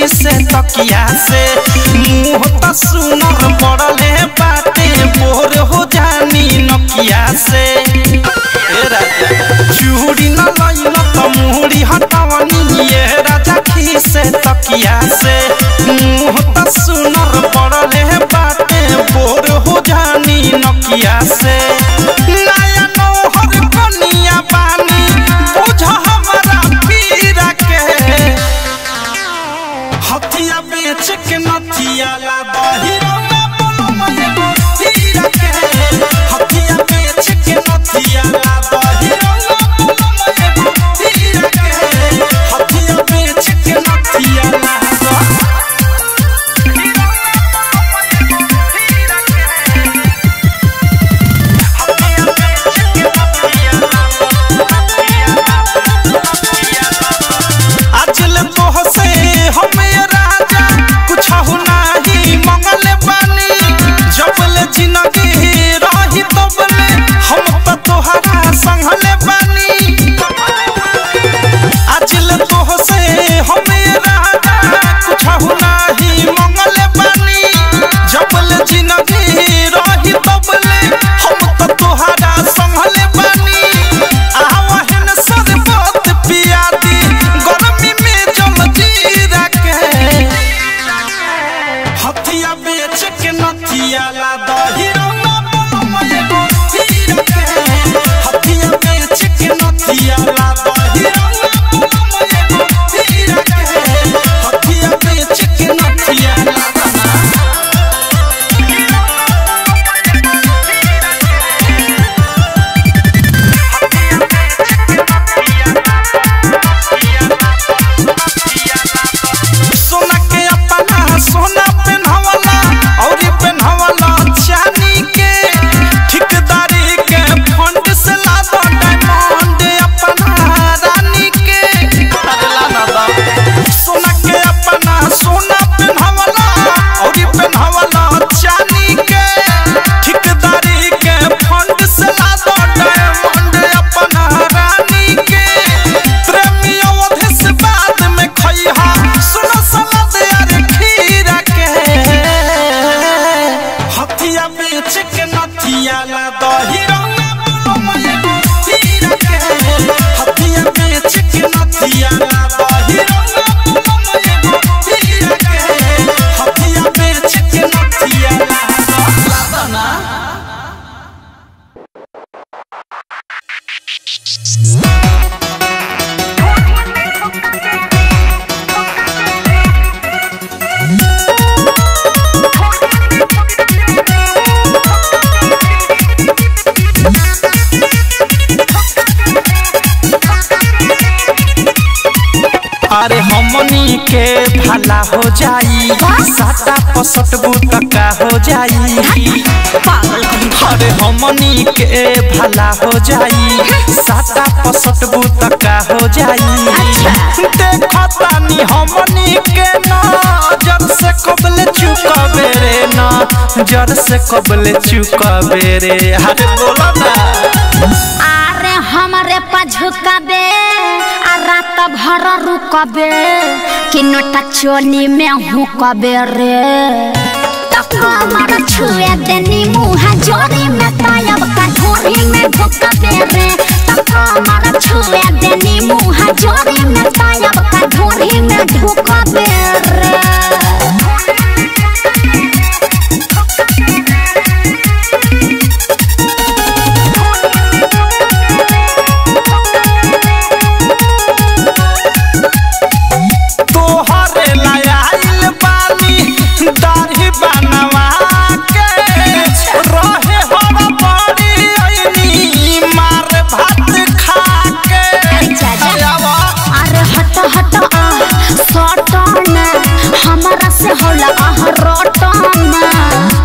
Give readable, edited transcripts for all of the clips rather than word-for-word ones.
खीसे तकिया से। मुँह त सुनर पड़ले बाटे बोर हो जानी नकिया से। ए राजा चूड़ी न लैल त मुहरी हटवनी ये राजा खीसे तकिया से। मुँह त सुनर पड़ले बाटे बोर हो जानी नकिया से। नया नौहर कनिया बानी बुझ हमारा पीरा के। हथिया बेच के नथिया ला दही रौना बोलो मये गो हीरा के। हथिया बेच के नथिया ला दही रौना बोलो मये गो हीरा के। हथिया बेच के नथिया ला अरे हमनी के भला हो जाई साता पसट बुतका हो जाई। अरे हमनी के भला हो जाई साता पसट बुतका हो जाई। देखो तानी हमनी के नजर से कबले चुकबे रे, नजर से कबले चुकबे रे। अरे बोलो ना। अरे हमारे पझुकबे आ रात भर रुकबे कि नोटा चोली में हुकबे रे। कमर छुए देनी मुँह जोरी में तायब का ढोरी में ढुकबे रे। कमर छुए देनी मुँह जोरी में तायब का ढोरी में ढुकबे रे।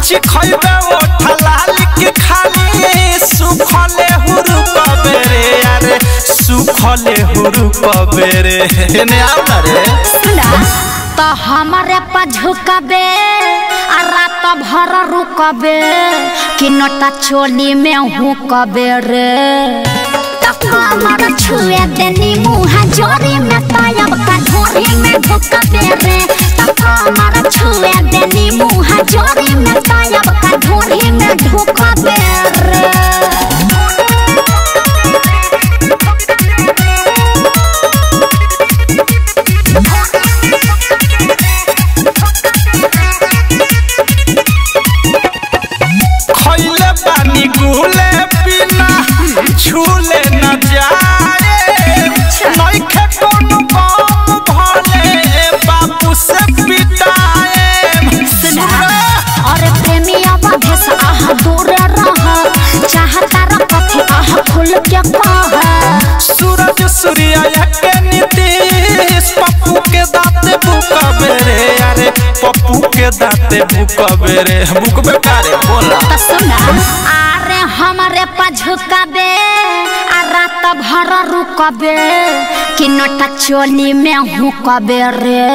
चिखइबे ओठलाल के खाली सुखले हुरुपबे रे। अरे सुखले हुरुपबे रे। एने आउ ना रे। सुना तो हमारे पझुकबे आ रात भर रुकबे कि नोटा चोली में हुकबे रे। कमर छुए देनी मुँह जोरी में तायब का ढोरी में ढुकबे रे। कमर छुए देनी मुँह जोरी में तायब का ढोरी में ढुकबे रे। खइले बानी गुले बिना छूले न जाए नइखे कोनो काम भले बापू से पिटाए। सुना और प्रेमी अवधेश आह दूर रह चाहता रखते आह खुल के कह। सूरज सूर्या के नीतीश पप्पू के दांत बुकबे रे अरे पप्पू के दांत बुकबे रे बुकबे कारे बोला। तो सुना अरे हमारे पझुकबे आ रात भर रुकबे कि नोटा चोली में हुकबे रे।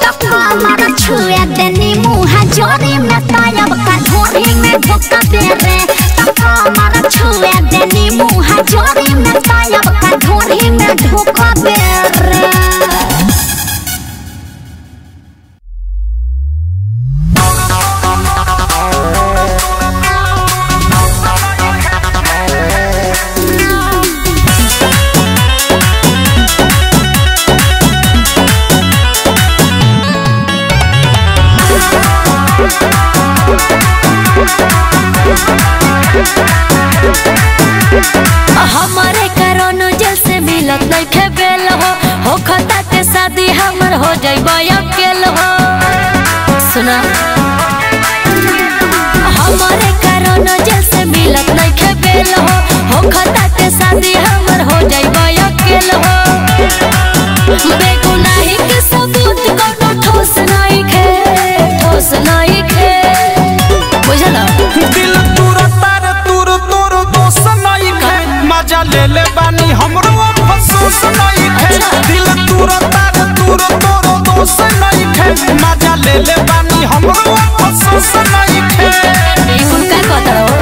तो कमर छुए देनी मुँह जोरी में तायब का ढोरी में ढुकबे रे। तो कमर छुए देनी मुँह जोरी में तायब का ढोरी में ढुकबे रे। हमारे करोनो जेल से मिलत नइखे बेल हो खता के शादी हमर हो जाइबा अकेल हो। सुना हमारे करोनो जेल से मिलत नइखे बेल हो खता के शादी हमर हो जाइबा अकेल हो। बेगुनाही के सबूत कोनो ठोस नइखे ठोस नइखे बुझला। दिल तुर तार तुर तोर दोष नइखे मजा ले ले बानी हमरो अफसोस नइखे। दिल तुर तार तुर तोर दोष नइखे मजा ले ले बानी हमरो अफसोस नइखे। ई कुल का कहत रहो।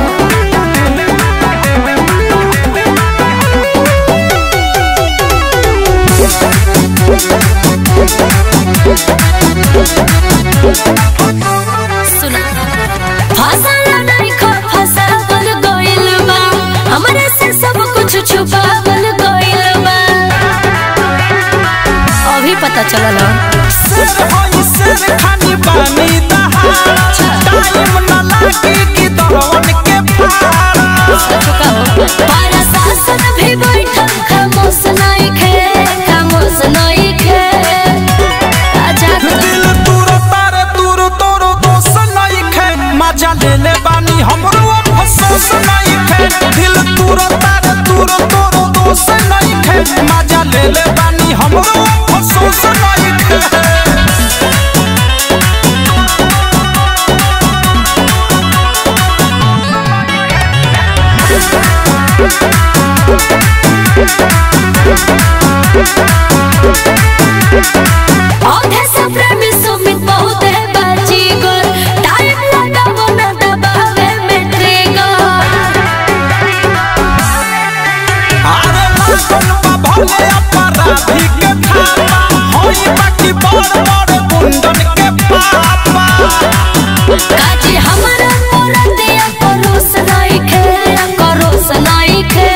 सुना फसल नहीं फसावल गइल बा हमरे से सब कुछ छुपावल गइल बा अभी पता चलल। सिर होई सिर खानी बानी दहाड़ टाइम न लागी कि दहवन के फाड़। प्रशासन भी बैठल खामोश नइखे खामोश नइखे। दिल तुर तार तुर तोर दोष नइखे मजा ले ले बानी हमरो अफसोस नइखे। दिल तुर तार तुर तोर दोष नइखे मजा ले ले बानी हमरो अफसोस नइखे। औधे से प्रेमी सुमित बहुत है बाजीगर टाइम लगावो ना दबावे में ट्रिगर। अरे लागल बा भले अपराधी के थापा होई बाकी बड़ बड़ गुंडन के पापा। काजी हमरा मोरतिया करोस नइखे करोस नइखे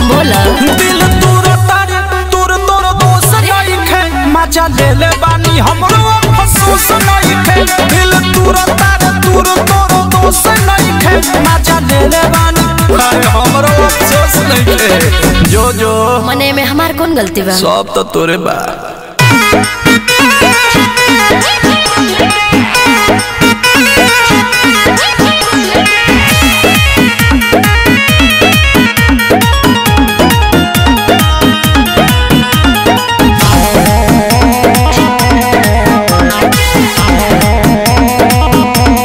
बोला। दिल तुर तार तुर तोर दोष नइखे मजा ले ले बानी हमरो अफसोस नइखे। दिल तुर तार तुर तोर दोष नइखे मजा ले ले बानी अरे हमरो अफसोस नइखे। जो जो मने में हमार कौन गलती बा सब तो तोरे बा।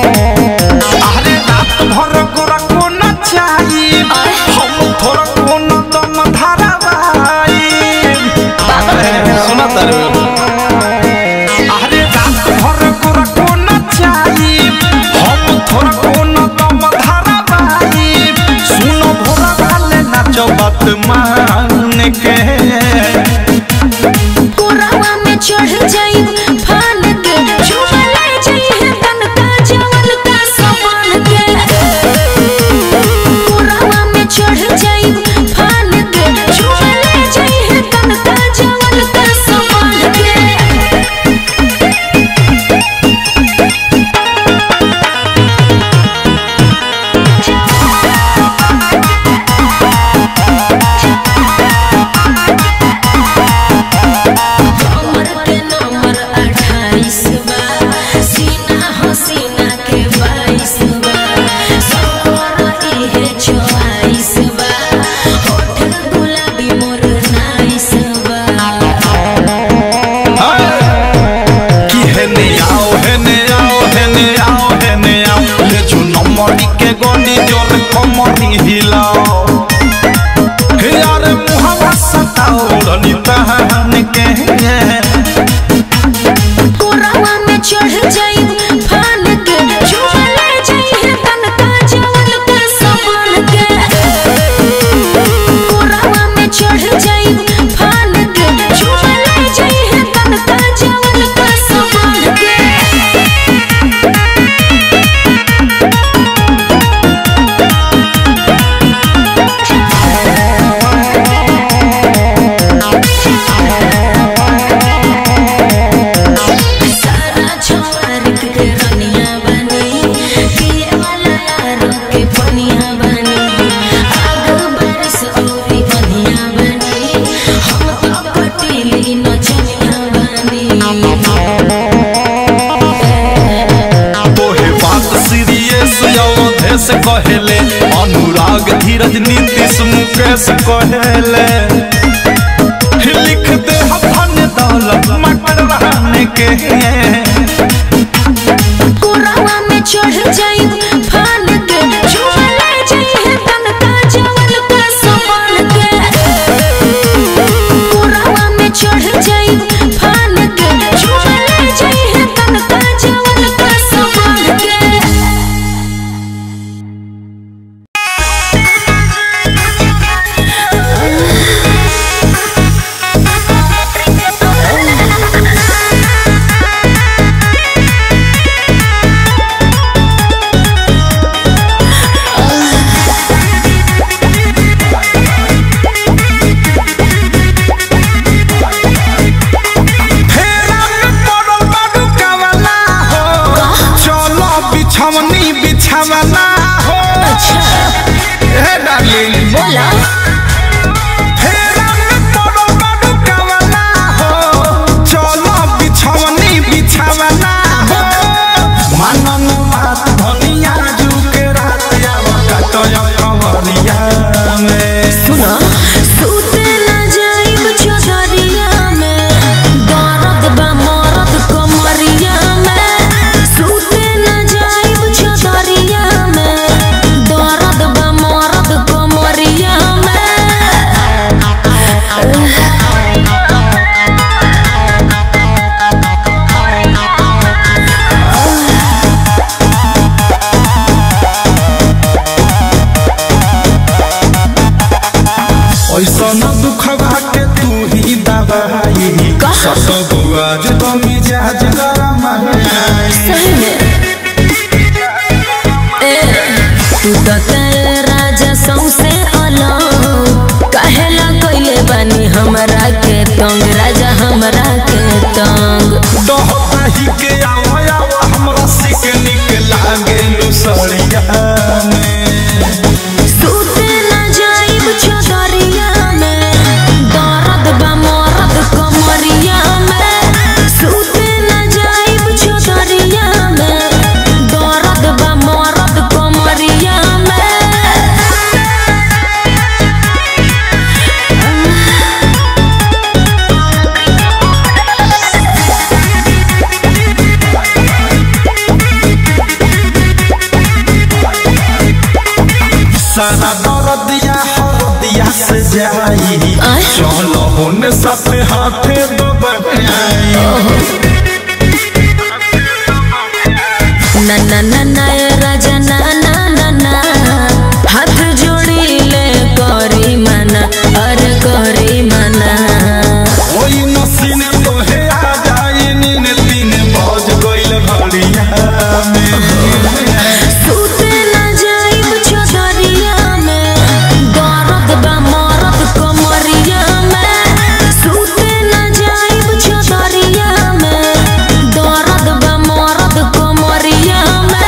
अरे रात भर गोरा को न चाहिए हम थोड़ा कोनो दम धारावाई। सुना तारे अरे रात भर गोरा को न चाहिए हम थोड़ा कोनो दम धारावाई। सुनो भोरा वाले नाचो बात मान के कोरावा में चढ़ जाई फान अवधेश कहेले, अनुराग धीरज नीतीश मुकेश कहेले। लिख दे धन दौलत मकर रहने के, कोरावा में चढ़ जाई फान के, झूमा ले जाई है तनका जवन का समान के। कोरावा में चढ़ जाई फान के, झूमा ले जाई है तनका जवन का समान के। बिछावना हो। हे डार्लिंग बोला, चलो बिछवनी बिछावना हो। मानन बात धनिया झुके रात कटय कवरिया में। सुना सूते न जाइब चौधरिया में, दर्द बा मरद कमरिया में। सूते न जाइब चौधरिया में, दर्द बा मरद कमरिया में। ऐसा न दुख बाटे तू ही दवाई, सब आज तो मिजाज गरम है। सही में तू तो राजा सौसे अलग, काहेला कइले बानी हमरा के तंग, राजा हमरा के तंग। दोहताही के आवा आवा हमरा सिक निक लागे लुसड़िया में। सूते न जाइब चौधरिया में, दर्द बा मरद कमरिया में। सूते न जाइब चौधरिया में, दर्द बा मरद कमरिया में। सारा दर्दिया हरदिया से जाई, चलो होने साथे हाथे दबाई। ना ना ना ना राजा ना ना ना ना, हाथ जोड़ी ले करी मना, अरे करी मना। ओई नसीन तोहे आ जाई नीन तीन बज गइल घड़िया में। सूते न जाइब चौधरिया में, दर्द बा मरद कमरिया में। सूते न जाइब चौधरिया में, दर्द बा मरद कमरिया में।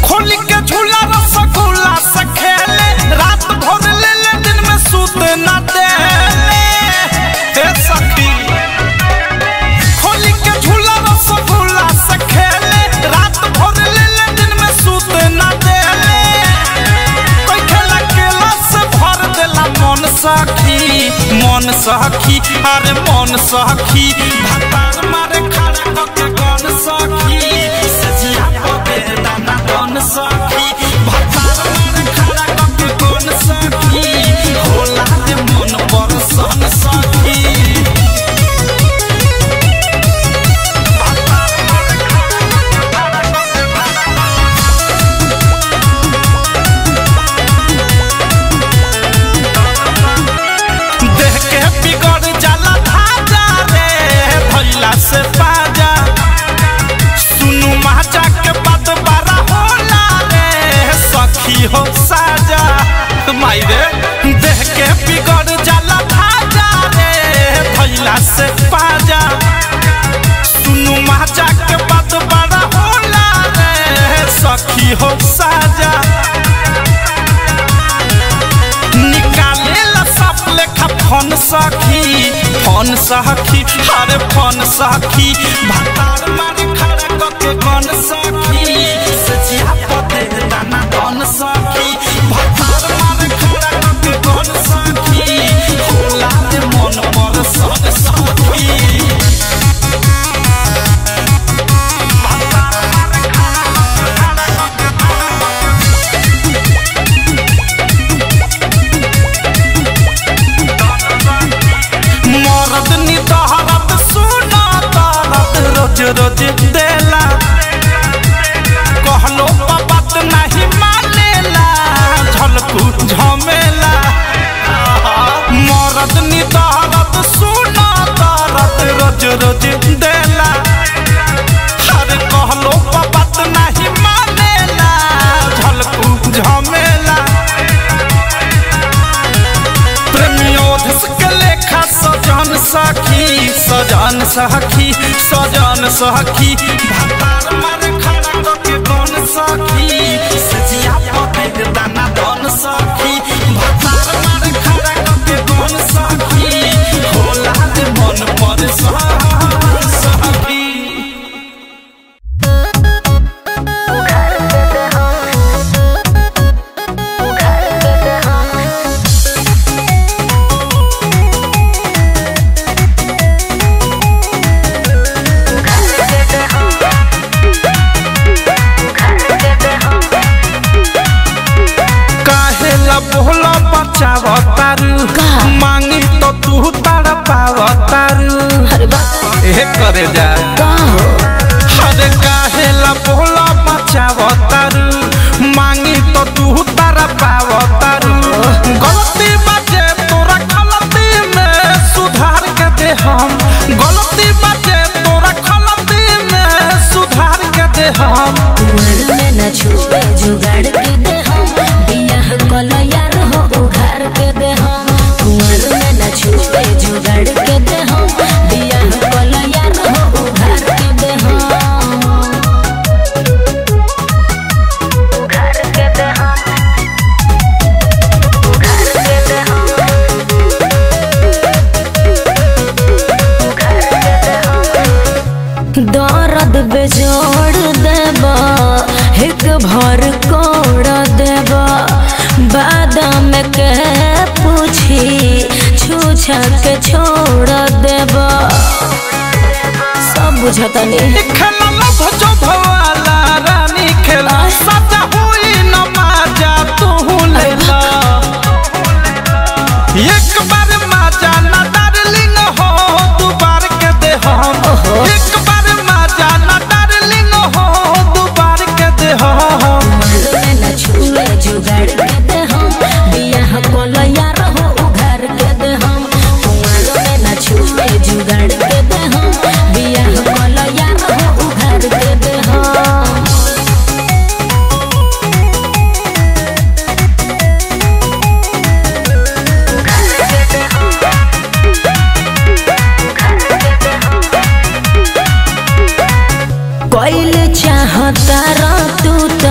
खोल के झूला रसगुल्ला से खेले, रात भर ले ले दिन में सूते न दे। हे सखी खोल के झूला रसगुल्ला से खेले, रात भर ले ले दिन में सूते न दे। कोई खेला केला से भर देला मन सखी, मन सखी अरे मन सखी। भातार मारे खड़ा कके कौन सखी, सजिया पदे दाना कौन सखी। भातार मारे खड़ा कके कौन सखी, होला रे मन परसन सखी। देह के बिगड़ जाला धाजा रे, भैला से पाजा। सुनु माजा के बात बारा होला रे, सखी हो साजा। माई रे देह के बिगड़ जाला धाजा रे, धैला से पाजा। सुनु माजा के बात बड़ा होला रे सखी हो साजा। निकाले साप लेखा फोन सखी, फोन सखी, अरे फोन सखी। भातार मारे खड़ा कके गन सखी, सजिया पते दाना दन सखी। भातार मारे खड़ा कके गन सखी, होला रे मन पर सन सखी। मरद नी तहरत सुना तरत रोज रोज देला, कहलो बात नहीं मानेला झलकू झमेला। मरद नी तहरत सुना तरत रोज रोज देला, अरे कहलो बात नहीं मानेला झलकू झमेला। प्रेमियोधस के लेखा सजन सखी, सजन सखी, सजन सखी। भातार मारे खड़ा कके गन सखी, सजिया पते दाना दन सखी। भातार मारे खड़ा कके गन सखी, होला रे मन पर सखी। बोला बचावतारू मांगी तो तू तारा पावतारू। ए करे जा अरे काहेला बोला बचावतारू मांगी तो तू तारा पावतारू। गलती बाटे तोरा गलती में सुधार के दे हम, गलती बाटे तोरा गलती में सुधार के दे हम। में न छुपे जुगाड़ के दे हम, बियाह कल यार हो उघार के दे हम। कुंवर में न छुपे जुगाड़ के दे हम, बियाह कल यार हो उघार के दे हम। उघार के दे हम, उघार के दे हम, उघार के दे हम। दर्द बेजोड़ देबा एक भर कोड़ देबा, बादाम के पूछी छूछा के छोड़ देबा। सब बुझतनी खेला लभ जो भवाला रानी खेला, सजा हुई न माजा तू लेला। एक बार माजा ना डार्लिंग हो दू बार के दे हम, एक बार माजा ना डार्लिंग हो दू बार के दे हम। में न छुए जुगाड़ के दे हम, बियाह कल यार हो उघार के दे हम। कुंवर में न छुए जुगाड़ के दे हम, बियाह कल यार हो उघार के दे हम। कोइल चाहता तू त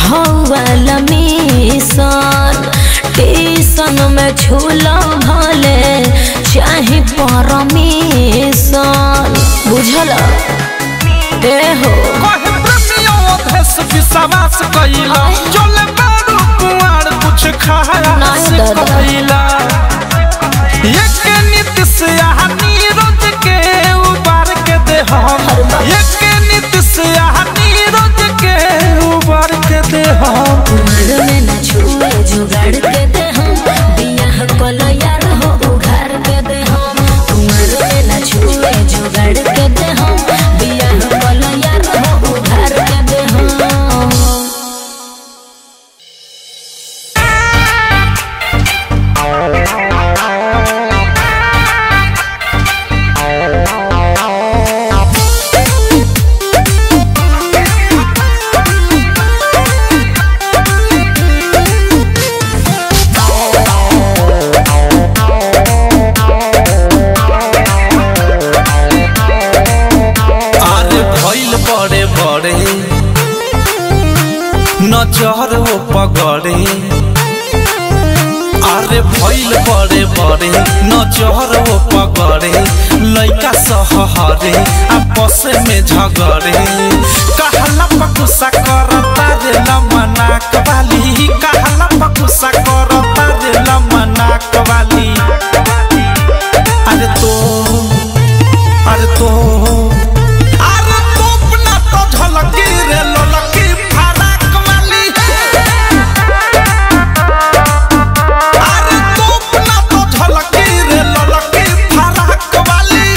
हौवाला मिशन, टीसन में छूला भले चाहे परमिशन। बुझल ए हो कहे प्रेमियों विश्वास कइला, चले बारू कुंवार कुछ खास कइला। एक नीति से आहा नीरज के उबार के दे हम, एक नीति से आहा नीरज के उबार के दे हम। कुंवर में न छुए जुगाड़ के दे हम, बियाह कल यार हो उघार के दे हम। कुंवर में न छुए जुगाड़ के दे हम, बियाह कल यार हो उघार के दे हम। नजर वो पगड़े। अरे भइल बड़े बड़े नजर वो पगड़े, लइका सहरे आपस में झगड़े। कहला पकुसा करता रे लमनाक वाली, कहला पकुसा करता रे लमनाक वाली। अरे तो अरे तो अरे तो अपना तो झलकी रे ललकी फराक वाली। अरे तो अपना तो झलकी रे ललकी फराक वाली।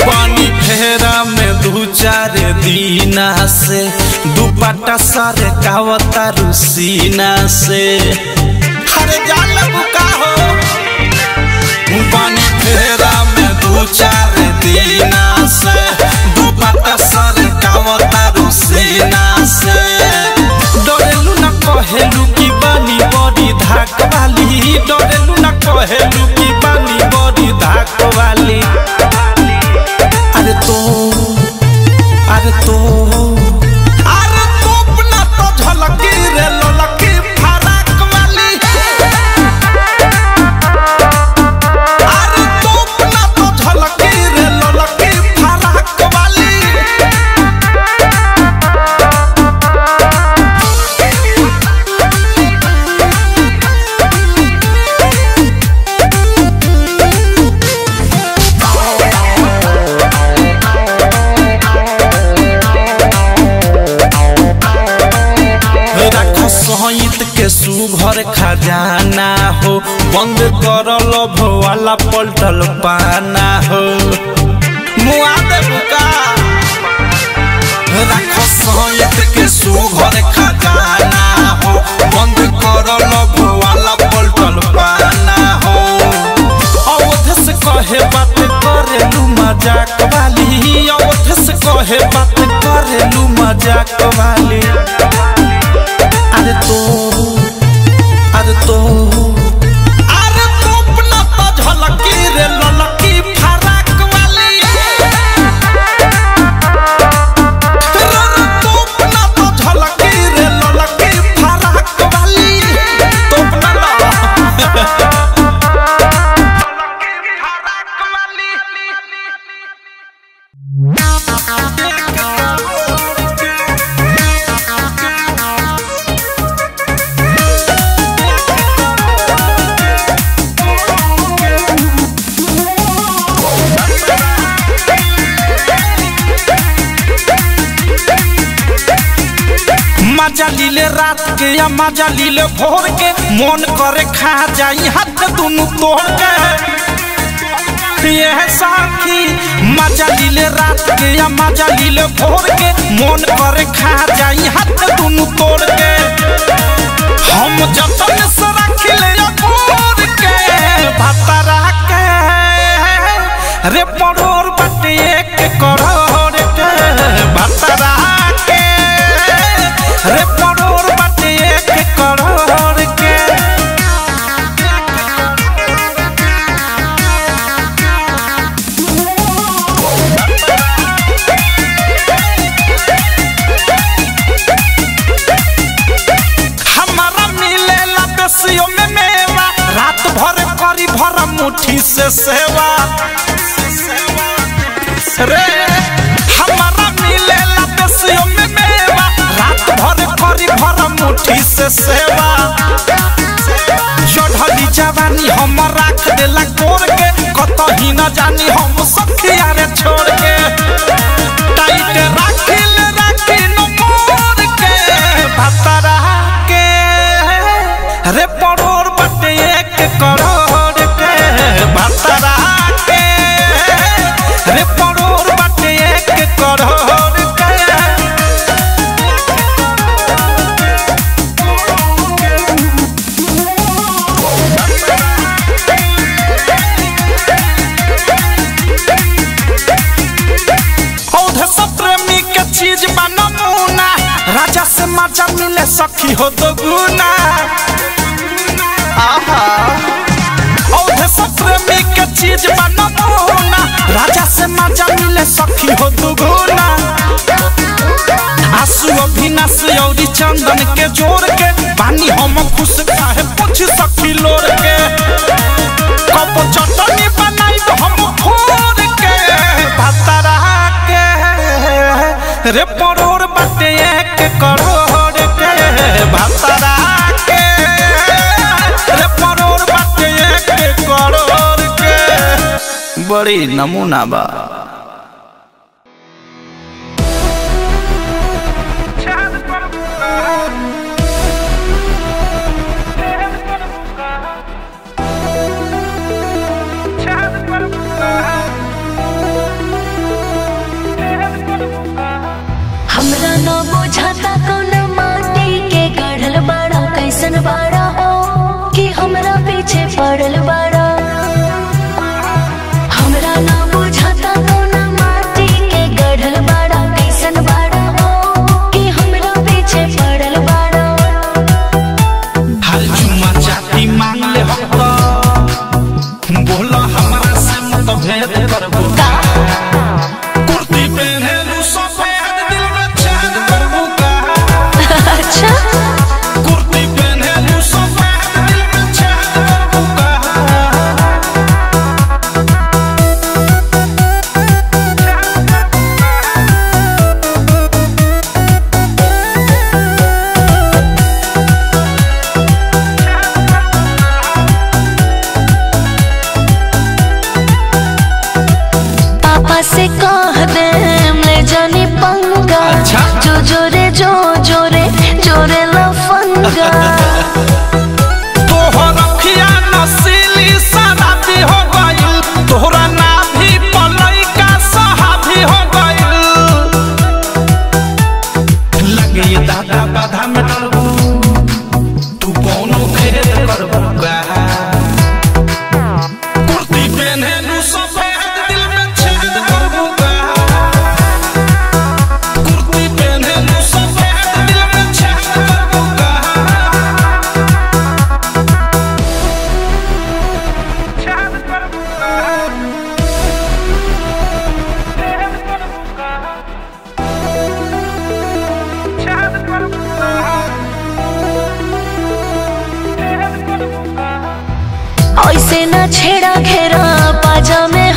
पानी फेरा में दू चार दीना से, दुपट्टा सर कावता रुसीना से। हरे जाल बुका हो। पानी फेरा में दू चार दीना से, दुपट्टा सर कावता रुसीना से। डरेलू न कहेलू की बानी बड़ी धाक वाली, डरेलू न कहेलू की बानी बड़ी धाक वाली। अरे तो अरे तो अरे तो अपना तो झलकी रे ललकी फराक वाली। अरे तो अपना तो झलकी रे ललकी फराक वाली। सहित के सुघर खजाना हो, बंद कर लभ वाला पलटल पाना हो। मुआ दे बुका। राख सहित के सुघर खजाना हो, बंद कर लभ वाला पलटल पाना हो। अवध से कहे बात करेलू मजाक वाली, अवध से कहे बात करेलू मजाक वाली। अरे तो अरे तो अरे तो अपना तो झलकी रे ललकी फराक वाली। अरे तो अपना तो झलकी रे ललकी फराक वाली। तो अपना ललकी फराक वाली। मजा लीले रात के या मजा लीले भोर के, मन करे खा जाई हाथ दुनु तोड़ के। ये साखी मजा लीले रात के या मजा लीले भोर के, मन करे खा जाई हाथ दुनु तोड़ के। हम जतन से रखिले अगोर के भतरा के रे परोर बटे 1 करोड़ के भतरा के रे परोर बटे 1 करोड़ के। हमारा मिलेला बेसियो में मेवा, रात भर करी भर मुट्ठी से सेवा रे। हमारा मिलेला बेसियो में मेवा, रात भर करी भर मुट्ठी से सेवा। चढ़ली जवानी हम राख देला कोर के, कतही न जानी हम सखिया रे छोड़ के। टाइट राखिल राखी न मोर के भतरा के रे परोर बटे 1 करोड़ के भतरा के रे परोर बटे 1 करोड़ के। चीज बा नमूना, राजा से मजा मिले सखी हो दोगुना। आहा औधे से प्रेमी के चीज बा नमूना, राजा से मजा मिले सखी हो दोगुना। आंसू अभिनाश औरी चंदन के जोड़ के पानी हम खुश काहे पूछ सखी लोर के। कब चटनी बनाई हम फोड़ के भतरा के रे परोर बाटे 1 करोड़ के भतरा के रे परोर बाटे 1 करोड़ के। बड़ी नमूना बा। हमरा न बुझाता कौन माटी के गढ़ल बाड़ा, कैसन बाड़ा हो कि हमरा पीछे पड़ल बाड़ा। हमरा न बुझाता कौन माटी के गढ़ल बाड़ा, कैसन बाड़ा हो कि हमरा पीछे पड़ल बाड़ा। हर चुमा चाटी मांग ले हो बोला हमरा से मतभेद करबो। कुर्ती पहनेलू सफेद दिल में छेद करबो का। अच्छा कुर्ती पहनेलू सफेद दिल में छेद करबो का। पापा से कह दे ले जानी पंगा। अच्छा? जो जोरे जो जोरे जोरे लफंगा। तोहर अखिया नसीली शराबी हो गइल, तोहरा नाभी पलई का सहाबी हो गइल। लगे ये दादा बाधा में डलबू तू कोनो खेत करबू का। कुर्ती पहनेलू सफेद दिल में छेद करबू का। कुर्ती पहनेलू सफेद दिल में छेद करबू का। ऐसे न छेड़ा घेरा पाजा में